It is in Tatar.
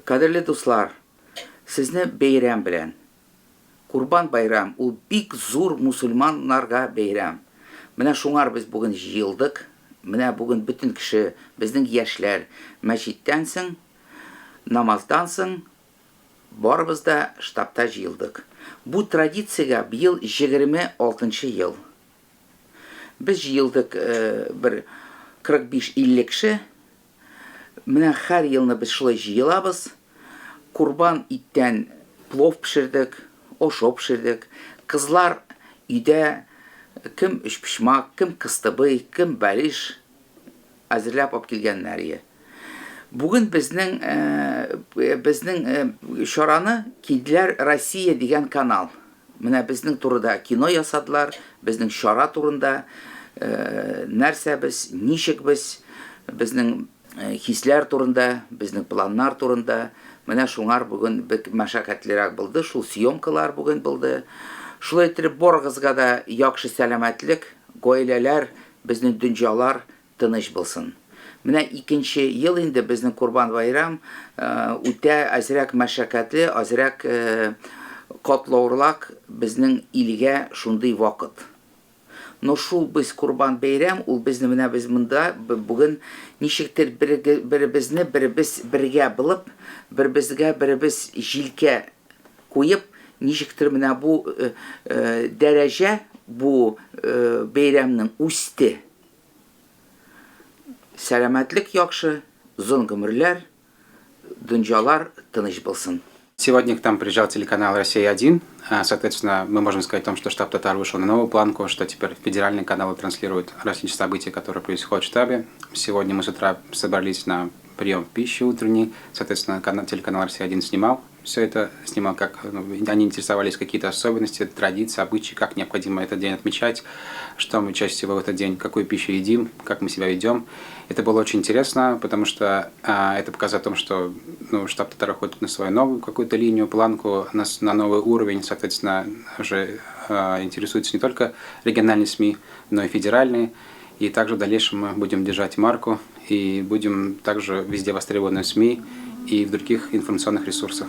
Кадерле дуслар, сезне бәйрәм белән! Курбан байрам ул бик зур мусульманнарга бәйрәм. Менә шуңар без бүген җыелдык. Менә бүген бөтен кеше, безнең яшьләр мәчеттән соң, намаздан соң барыбыз да штабта җыелдык. Бу традициягә быел 26 нчы ел. Без җыелдык бер 45-50 кеше. Менә һәр елны без шулай җыелабыз. Курбан иттән плов пешердек, ошо пешердек. Кызлар өйдә кем өчпочмак, кем кыстыбый, кем бәлеш әзерләп алып килгәннәр ие. Бүген безнең безнең чараны килделәр Россия дигән канал. Менә безнең турыда кино ясадылар, безнең чара турында, нәрсә без, ничек без, безнең хисләр турында, безнең планнар турында. Менә шуңар бүген бик мәшәкатьлерәк булды, шул съемкалар бүген булды. Шулай иттереп, барыгызга да яхшы сәламәтлек, гаиләләр, безнең дөньялар тыныч булсын. Менә икенче ел инде безнең Корбан байрам үтә әзрәк мәшәкатьле, азрак катлаулырак безнең илгә шундый вакыт. Но шул без Корбан бәйрәм, ул безне менә без монда бүген ничектер беребезне беребез бергә булып, беребезгә беребез җилкә куеп, ничектер менә бу дәрәҗә бу бәйрәмнең үсте. Сәламәтлек яхшы, озын гомерләр, дөньялар тыныч булсын. Сегодня к нам приезжал телеканал «Россия-1». Соответственно, мы можем сказать о том, что штаб «Татар» вышел на новую планку, что теперь федеральные каналы транслируют различные события, которые происходят в штабе. Сегодня мы с утра собрались на прием пищи утренний. Соответственно, телеканал «Россия-1» снимал все это, снимал, как, ну, они интересовались, какие-то особенности, традиции, обычаи, как необходимо этот день отмечать, что мы чаще всего в этот день, какую пищу едим, как мы себя ведем. Это было очень интересно, потому что это показывает о том, что, ну, штаб «Татар» уходит на свою новую какую-то линию, планку, на новый уровень, соответственно, уже интересуются не только региональные СМИ, но и федеральные. И также в дальнейшем мы будем держать марку и будем также везде востребованы в СМИ и в других информационных ресурсах.